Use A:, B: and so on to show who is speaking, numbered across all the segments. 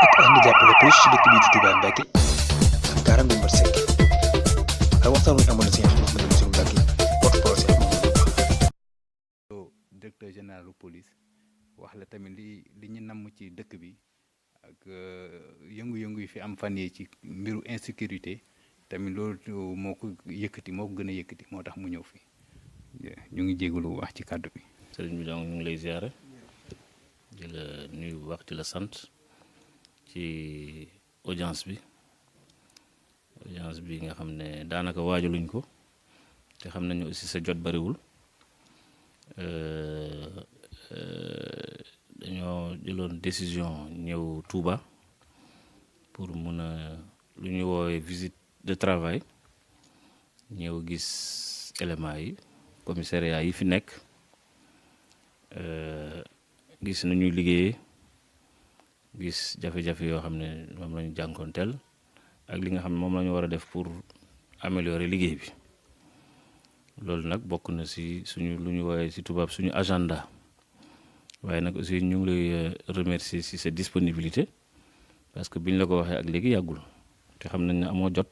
A: ak ànd jàppale police ci dëkk bii di Touba Mbacké ak Kara Ndoumbar Seck ak waxtaan wi amoon na si Mouhamadou Bassirou Mbacké porte-parole Cheikh Mouhamadou
B: directeur général de police wax la tamit li ñu namm ci dëkk bi ak yëngu-yëngu yi fi am fan yi ci mbiru insécurité tamit loolu moo ko yëkkati moo ko gën a yëkkati moo tax mu ñëw fi ñu ngi jégalu wax ci kàddu bi.
C: sëriñ bi donc ñu ngi lay ziare di la nuyu bu baax di la sant ci audience bi nga xam ne daanaka waajaluñ ko te xam nañu aussi sa jot bariwul dañoo jëloon décision ñëw Touba pour mun a lu ñuy woowee visite de travail ñëw gis éléments yi commissariat yi fi nekk gis nañuy liggéeyee gis jafe-jafe yoo xam ne moom la ñu jànkoonteel ak li nga xam ne moom la ñu war a def pour améliorer liggéey bi loolu nag bokk na si suñu lu ñu woowee si tubaab suñu agenda waaye nag aussi ñu ngi lay remercier si sa disponibilité parce que biñ la ko waxee ak léegi yàggul te xam nañ ne amoo jot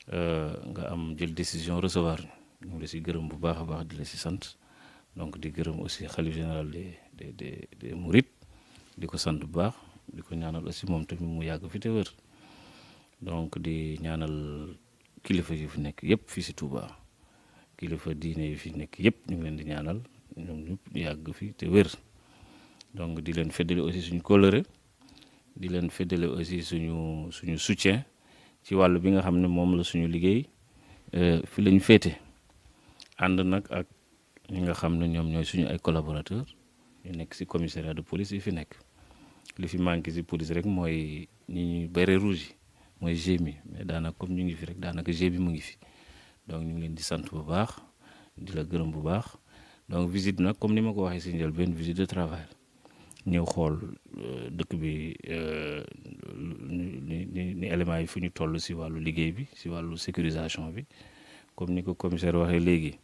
C: nga am jël décision recevoir ñu ngi la si gërëm bu baax a baax di la si sant donc di gërëm aussi xalif général des Mourides di ko sant bu baax di ko ñaanal aussi moom tamit mu yàgg fi te wër donc di ñaanal kilifa yi fi nekk yëpp fii si Touba kilifa diine yi fi nekk yëpp ñu ngi leen di ñaanal ñoom ñëpp ñu yàgg fi te wër donc di leen feddale aussi suñu kóllëre di leen feddale aussi suñu soutien ci wàllu bi nga xam ne moom la suñu liggéey fi la ñu féete ànd nag ak ñi nga xam ne ñoom ñooy suñu ay collaborateurs ñu nekk si commissariat de police yi fi nekk li fi manqué si police rek mooy ñi ñu béret rouge yi mooy GMI mais daanaka comme ñu ngi fi rek daanaka GMI mu ngi fi donc ñu ngi leen di sant bu baax di la gërëm bu baax donc visite nag comme ni ma ko waxee si njëlbeen visite de travail ñëw xool dëkk bi ni éléments yi fu ñu toll si wàllu liggéey bi si wàllu sécurisation bi comme ni ko commissaire waxee léegi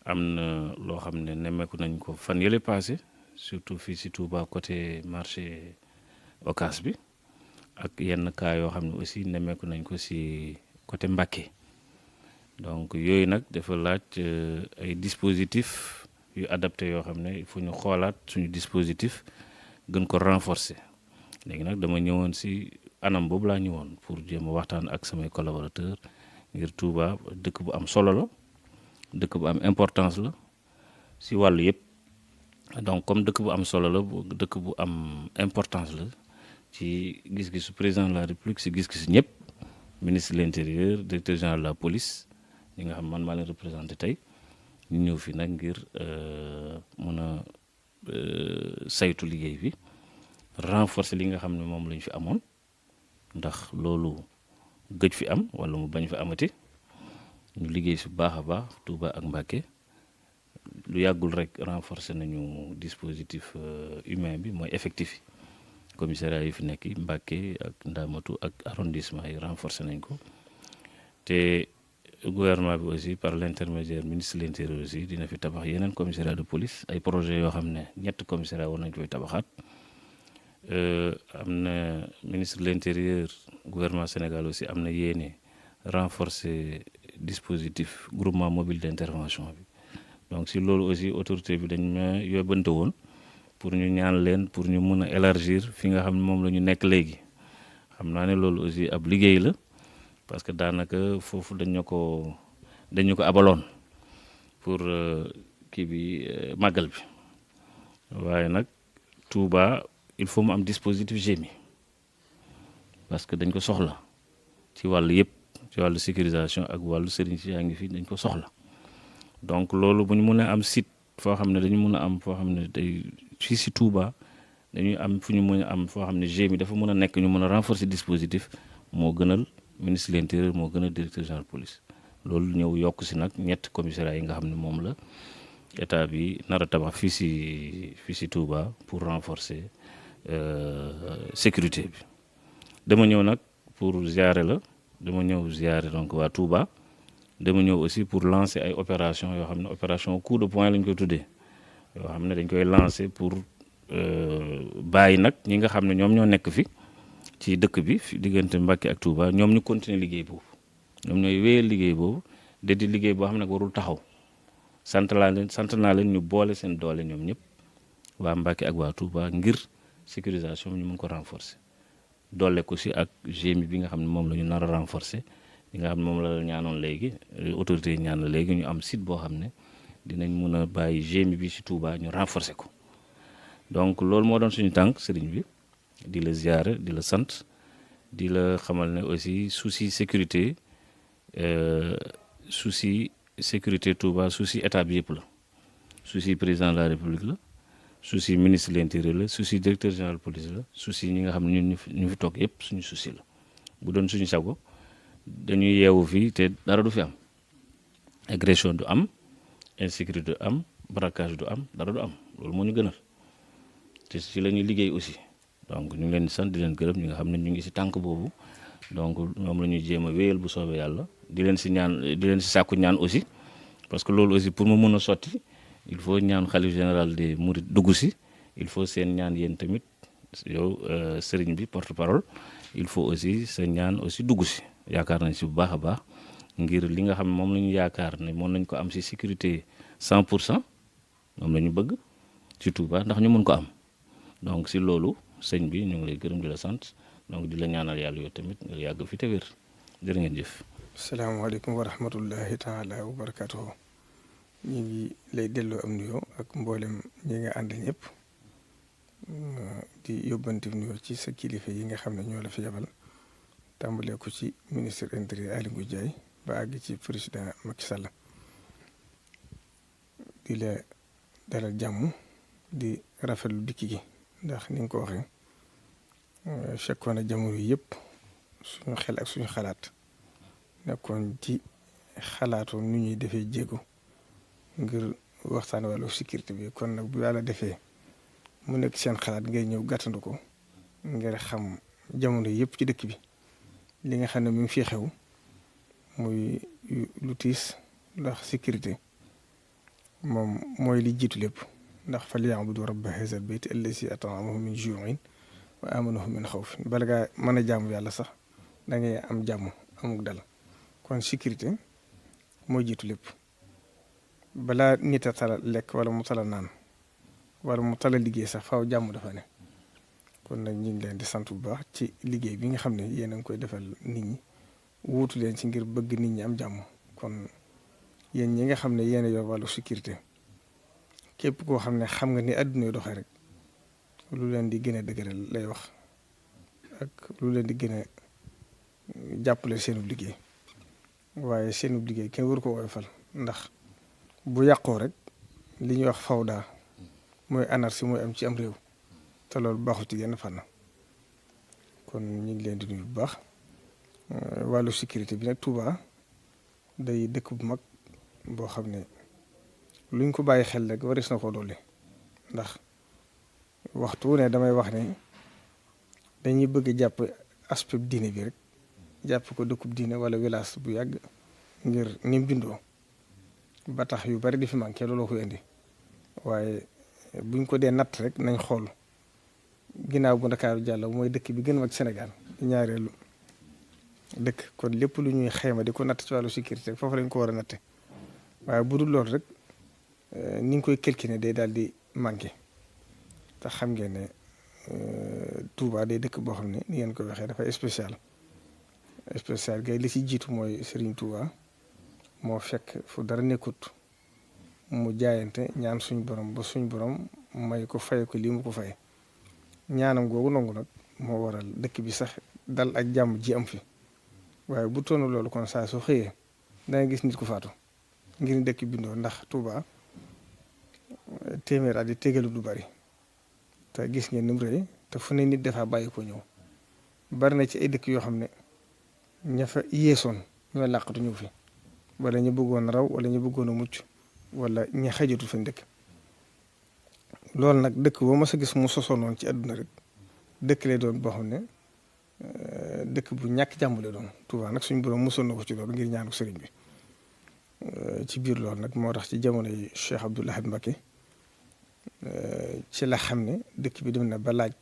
C: am na loo xam ne nemmeeku nañ ko fan yële passé surtout fii si Touba côté marché Ocass bi ak yenn cas yoo xam ne aussi nemmeeku nañ ko si côté Mbacké donc yooyu nag dafa laaj ay dispositifs yu adapté yoo xam ne il faut ñu xoolaat suñu dispositif gën ko renforcer léegi nag dama ñëwoon si anam boobu laa ñëwoon pour jéem a waxtaan ak samay collaborateurs ngir Touba dëkk bu am solo la dëkk bu am importance la si wàllu yëpp donc comme dëkk bu am solo la dëkk bu am importance la ci gis-gisu président de la République si gis-gisu ñëpp ministre de l'intérieur directeur général de la police ñi nga xam man maa leen représenté tey ñu ñëw fi nag ngir mën a saytu liggéey bi renforcer li nga xam ne moom lañ fi amoon ndax loolu gëj fi am wala mu bañ fi amati ñu liggéey si baax a baax Touba ak Mbacké lu yàggul rek renforcer nañu dispositif humain bi mooy effectif yi commissariat yi fi nekk yi Mbacké ak Ndamatu ak arrondissement yi renforcer nañ ko te gouvernement bi aussi par l'intermédiaire ministre de l'intérieur aussi dina fi tabax yeneen commissariat de police ay projets yoo xam ne 3 commissariat war nañ koy tabaxaat am na ministre de l'intérieur gouvernement Sénégal aussi am na yéene renforcer dispositif groupement mobile d'intervention bi donc si loolu aussi autorité bi dañ ma yóbbante woon pour ñu ñaan leen pour ñu mun a élargir fi nga xam ne moom la ñu nekk léegi xam naa ne loolu aussi ab liggéey la parce que daanaka foofu dañu ko abaloon pour kii bi màggal bi waaye nag Touba il faut mu am dispositif GMI parce que dañ ko soxla ci wàllu yëpp ci wàllu sécurisation ak wàllu sëriñ si yaa ngi fi dañ ko soxla donc loolu bu ñu mën a am site foo xam ne dañu mën a am foo xam ne day fii si Touba dañuy am fu ñu mën a am foo xam ne GMI dafa mën a nekk ñu mën a renforcer dispositif moo gënal ministre de l'intérieur moo gënal directeur général police loolu ñëw yokk si nag 3 commissariats yi nga xam ne moom la état bi nar a tabax fii si Touba pour renforcer sécurité bi dama ñëw nag pour ziare la dama ñëw ziare donc waa Touba dama ñëw aussi pour lancer ay opération yoo xam ne opération coup de poing lañ koy tuddee yoo xam ne dañ koy lancer pour bàyyi nag ñi nga xam ne ñoom ñoo nekk fi ci dëkk bi diggante Mbacké ak Touba ñoom ñu continuer liggéey boobu ñoom ñooy wéyal liggéey boobu de di liggéey boo xam ne warul taxaw sant naa leen ñu boole seen doole ñoom ñëpp waa Mbacké ak waa Touba ngir sécurisation bi ñu mun ko renforcer doole ko si ak GMI bi nga xam ne moom la ñu nar a renforcer li nga xam ne moom la ñaanoon léegi autorité yi ñaan la léegi ñu am site boo xam ne dinañ mun a bàyyi GMI bi si Touba ñu renforcer ko donc loolu moo doon suñu tànk sëriñ bi di la ziare di la sant di la xamal ne aussi souci sécurité Touba souci état bi yëpp la souci président de la République la souci ministre de l'Intérieur la souci directeur général police la souci ñi nga xam ne ñun ñu fi toog yëpp suñu souci la bu doon suñu sago dañuy yeewu fii te dara du fi am agression du am insécurité du am braquage du am dara du am loolu moo ñu gënal te ci la ñuy liggéey aussi donc ñu ngi leen di sant di leen gërëm ñi nga xam ne ñu ngi ci tànk boobu donc moom la ñuy jéem a wéyal bu soobee yàlla di leen ci ñaan di leen ci sàkku ñaan aussi parce que loolu aussi pour mu mun a sotti il faut ñaan xalif général des mourides dugg ci il faut seen ñaan yéen tamit yow sëriñ bi porte parole il faut aussi sa ñaan aussi dugg ci yaakaar nañ ci bu baax a baax ngir li nga xam ne moom la ñu yaakaar ne moom nañ ko am ci sécurité 100% moom la ñu bëgg ci Touba ndax ñu mun ko am donc ci loolu sëñ bi ñu ngi lay gërëm di la sant donc di la ñaanal yàlla yow tamit nga yàgg fi te wér jërë ngeen jëf.
A: salaamaaleykum wa rahmatullahi taala wa barakatuhu ñu ngi lay delloo am nuyoo ak mboolem ñi nga àndal ñëpp di yóbbante nuyoo ci sa kilifa yi nga xam ne ñoo la fi yabal tàmbalee ko ci ministre intérieur Aly Ngouille Ndiaye ba àgg ci président Macky Sall di la dalal jàmm di rafetlu dikki gi ndax ni nga ko waxee fekkoon na jamono yëpp suñu xel ak suñu xalaat nekkoon ci xalaatu nu ñuy defee jéego ngir waxtaan wàllu sécurité bi kon nag bu yàlla defee mu nekk seen xalaat ngay ñëw gàttandu ko ngir xam jamono yëpp ci dëkk bi li nga xam ne mi ngi fi xew muy lu tiis ndax sécurité moom mooy li jiitu lépp ndax falyabudu rabba haazal bayti allazi at'amahum min juu'in wa aamanahum min xawfin bala ngaa mën a jaamu yàlla sax da ngay am jàmm amuk dal kon sécurité moo jiitu lépp balaa nit a tala lekk wala mu tala naan wala mu tala liggéey sax faaw jàmm dafa ne kon nag ñu ngi leen di sant bu baax ci liggéey bi nga xam ne yéen a ngi koy defal nit ñi wuutu leen ci ngir bëgg nit ñi am jàmm kon yéen ñi nga xam ne yéen a yor wàllu sécurité képp koo xam ne xam nga ni àdduna doxee rek lu leen di gën a dëgëral lay wax ak lu leen di gën a jàppale seenub liggéey waaye seenub liggéey kenn waru ko woyofal ndax bu yàqoo rek li ñuy wax fawda mooy anarchie mooy am ci am réew te loolu baaxut ci yenn fànn kon ñu ngi leen di nuyu bu baax wàllu sécurité bi nag Touba day dëkk bu mag boo xam ne luñ ko bàyyi xel rek waris na koo dolli ndax waxtu wu ne damay wax ne dañuy bëgg jàpp aspect diine bi rek jàpp ko dëkkub diine wala village bu yàgg ngir ni mu bindoo ba tax yu bari di fi manqué looloo koy indi waaye buñ ko dee natt rek nañ xool ginnaaw bu Ndakaaru jàll mooy dëkk bi gën a mag Sénégal ñaareelu dëkk kon lépp lu ñuy xayma di ko natt ci wàllu sécurité foofu lañ ko war a natte waaye bu dul loolu rek ni nga koy calculer day daal di manqué te xam ngeen ne Touba day dëkk boo xam ne ni ngeen koy waxee dafay spécial gay li ci jiitu mooy Serigne Touba moo fekk fu dara nekkut mu jaayante ñaan suñ borom ba suñ borom may ko fay ko lii mu ko fay ñaanam googu nangu nag moo waral dëkk bi sax dal ak jàmm ji am fi waaye bu toonu loolu kon saa soo xëyee danga gis nit ku faatu ngir dëkk bindoo ndax Touba téeméer at yi tegalu du bari te gis ngeen ni mu rëy te fu ne nit dafa bàyyi ko ñëw bari na ci ay dëkk yoo xam ne ña fa yeesoon ñoo làqatu ñëw fi wala ñu bëggoon raw wala ñu bëggoon a mucc wala ña xajatu fañ dëkk loolu nag dëkk boo ma sa gis mu sosoo noonu ci àdduna rek dëkk lay doon boo xam ne dëkk bu ñàkk jàmm lay doon Touba nag suñu borom mosoon na ko ci loolu ngir ñaanu sëriñ bi ci biir loolu nag moo tax ci jamono yi Cheikh Abdoul Ahad Mbacké ci la xam ne dëkk bi dem na ba laaj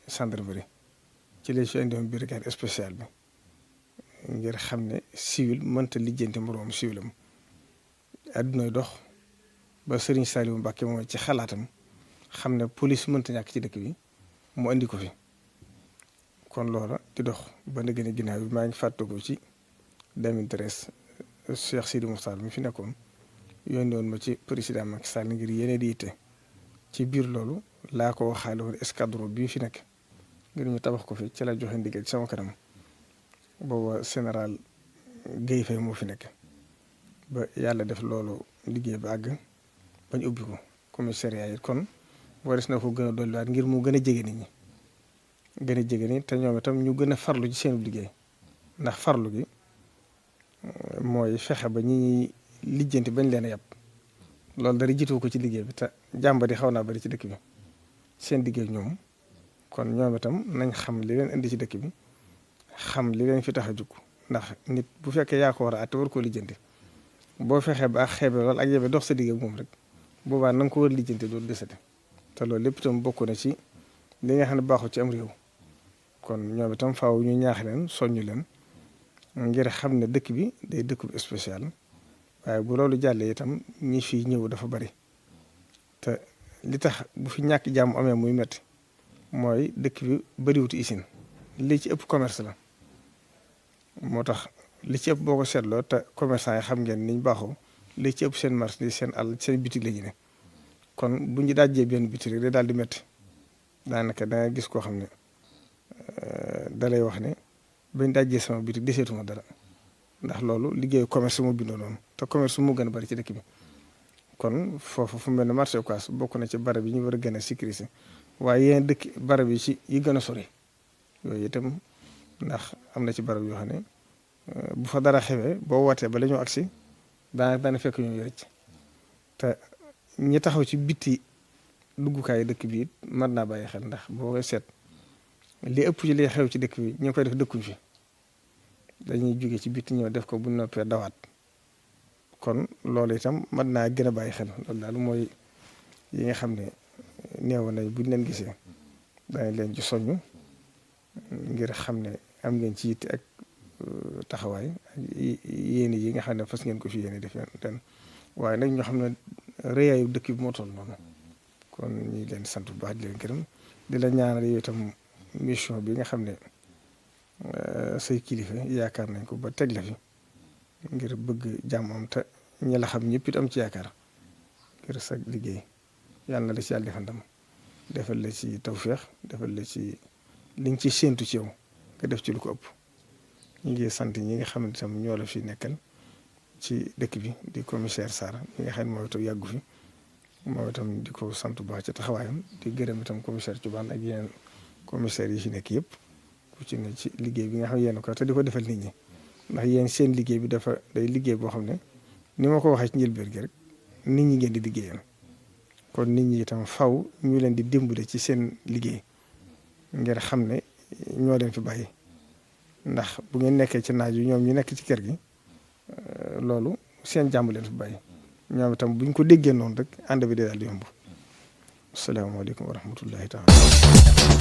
A: gendarmerie ci ci lañ fi indiwoon brigade spéciale bi ngir xam ne civil mënta lijjanti moroom civilam addunay dox ba Serigne Saliou Mbacké moom ci xalaatam xam ne police mënta ñàkk ci dëkk bi mu andi ko fi kon loola di dox ba na gën a ginnaaw bi maa ngi fàttaliku ci 2013 Cheikh Sidi Mokhtar mi fi nekkoon yónni woon ma ci président Macky Sall ngir yéene di yitte ci biir loolu laa ko waxaale woon escadron bii fi nekk ngir ñu tabax ko fi ci la joxe ndigal ci sama kanam booba général Guèye Faye moo fi nekk ba yàlla def loolu liggéey ba àgg bañ ubbi ko commissariat yi kon waris na ko gën a dolliwaat ngir mu gën a jege nit ñi gën a jege nit te ñoom itam ñu gën a farlu ci seen liggéey ndax farlu gi mooy fexe ba ñi ñuy lijjanti bañ leen a yàpp loolu dara jiitu ko ci liggéey bi te jàmbari xaw naa bari ci dëkk bi seen liggéey ñoom kon ñoom itam nañ xam li leen indi ci dëkk bi xam li leen fi tax a jug ndax nit bu fekkee yaa ko war a àtte war koo lijjanti boo fexee ba ak xeebe lool ak yebe dox sa digg ak moom rek boobaa na nga ko war a lijjanti doolu desate te loolu lépp itam bokk na ci li nga xam ne baaxul ci am réew kon ñoom itam faaw ñu ñaax leen soññu leen ngir xam ne dëkk bi day dëkk bu spécial waaye bu loolu jàllee itam ñi fi ñëw dafa bari te li tax bu fi ñàkk jàmm amee muy metti mooy dëkk bi bariwuti usine li ci ëpp commerce la moo tax li ci ëpp boo ko seetloo te commerçant yi xam ngeen niñ baaxoo li ci ëpp seen marché seen àll seen bitig la ñu ne kon bu ñu dajjee benn bitig rek day daal di metti daanaka da nga gis koo xam ne dalay wax ne bañ dajjee sama bitig deseetuma dara ndax loolu liggéeyu commerce mu bindoo noonu te commerce mu gën a bari ci dëkk bi kon foofu fu mel ne marché Ocass bokk na ci barab yi ñu war a gën a sécuriser waaye yeneen dëkk barab yi ci yi gën a sori yooyu itam ndax am na ci barab yoo xam ne bu fa dara xewee boo wootee ba la ñu agsi daana fekk ñu rëcc te ñi taxaw ci bitti duggukaayu dëkk bi it mën naa bàyyi xel ndax boo koy seet li ëpp ci liy xew ci dëkk bi ñu ngi koy def dëkkuñ fi dañuy jóge ci bitti ñëw def ko bu noppee dawaat kon loolu itam mën naa gën a bàyyi xel loolu daal mooy yi nga xam ne néew nañ buñ leen gisee dañ leen ci soññ ngir xam ne am ngeen ci yitte ak taxawaay yéene yi nga xam ne fas ngeen ko fi yéene def leen waaye nag ñoo xam ne rëyaayu dëkk bi moo toll noonu kon ñi leen sant bu baax di leen gërëm di la ñaanal yow itam mission bi nga xam ne say kilifa yaakaar nañ ko ba teg la fi ngir bëgg jàmm am te ñi la xam ñëpp it am ci yaakaar ngir sa liggéey yàlla na la ci yàlla defal ndam defal la ci tawféex defal la ci liñ ci séentu ci yow nga def ci lu ko ëpp ñu ngi sant ñi nga xam ne tam ñoo la fi nekkal ci dëkk bi di commissaire Sarr mi nga xam ne mooy itam yàggu fi moo itam di ko sant bu baax ci taxawaayam di gërëm itam commissaire Thioubane ak yeneen commissaire yi fi nekk yëpp ku ci ne ci liggéey bi nga xam ne yéen ko te di ko defal nit ñi ndax yéen seen liggéey bi day liggéey boo xam ne ni ma ko waxee ci njëlbéen gi rek nit ñi ngeen di liggéeyal kon nit ñi itam faw ñu leen di dimbale ci seen liggéey ngir xam ne ñoo leen fi bàyyi ndax bu ngeen nekkee ci naaj wi ñoom ñu nekk ci kër gi loolu seen jàmm leen fi bàyyi ñoom itam buñ ko déggee noonu rek ànd bi day daal di yomb asalaamaaleykum wa rahmatullahi taala